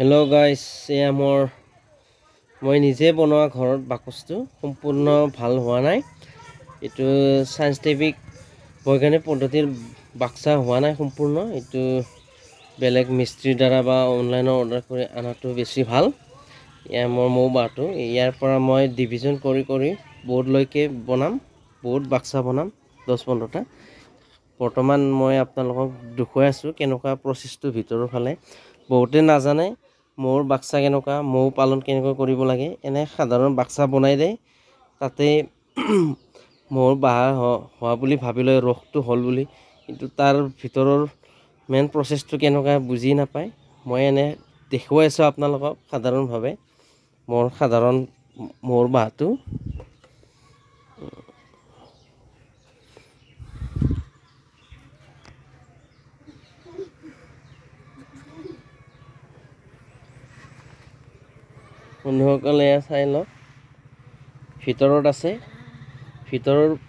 Hello' গাইছ, এয়া মোৰ মই নিজে বনোৱা ঘৰত বাকচটো সম্পূৰ্ণ ভাল হোৱা নাই। এইটো চাইণ্টিফিক বৈজ্ঞানিক পদ্ধতিৰ বাক্সা হোৱা নাই সম্পূৰ্ণ। এইটো বেলেগ মিস্ত্ৰীৰ দ্বাৰা বা অনলাইনত অৰ্ডাৰ কৰি অনাটো বেছি ভাল। এয়া মোৰ মৌ বাঁহটো, ইয়াৰ পৰা মই ডিভিজন কৰি কৰি বহুতলৈকে বনাম, বহুত বাক্সা বনাম, 10-15টা। বৰ্তমান মই আপোনালোকক দেখুৱাই আছোঁ কেনেকুৱা প্ৰচেছটো ভিতৰৰ ফালে। বহুতে নাজানে মৌৰ বাক্সা কেনেকুৱা, মৌ পালন কেনেকৈ কৰিব লাগে। এনে সাধাৰণ বাক্সা বনাই দিয়ে, তাতে মৌৰ বাহ হোৱা বুলি ভাবি লয়, ৰসটো হ'ল বুলি, কিন্তু তাৰ ভিতৰৰ মেইন প্ৰচেছটো কেনেকুৱা বুজি নাপায়। মই এনে দেখুৱাই আছোঁ আপোনালোকক সাধাৰণভাৱে মোৰ সাধাৰণ মৌৰ বাহটো। বন্ধুসকলে এয়া চাই লওক, ভিতৰত আছে,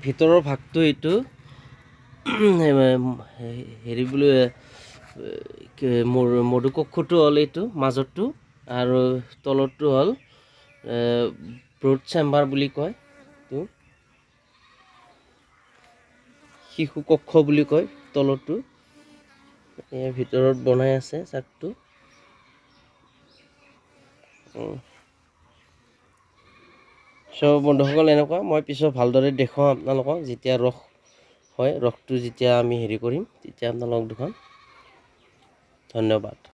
ভিতৰৰ ভাগটো এইটো হেৰি বুলি মধুকক্ষটো হ'ল এইটো মাজৰটো, আৰু তলৰটো হ'ল ব্ৰড চেম্বাৰ বুলি কয়, এইটো শিশু কক্ষ বুলি কয় তলৰটো। এই ভিতৰত বনাই আছে চাকটো। চ' বন্ধুসকল, এনেকুৱা মই পিছত ভালদৰে দেখুৱাম আপোনালোকক, যেতিয়া ৰস হয়, ৰসটো যেতিয়া আমি হেৰি কৰিম তেতিয়া আপোনালোকক দেখুৱাম। ধন্যবাদ।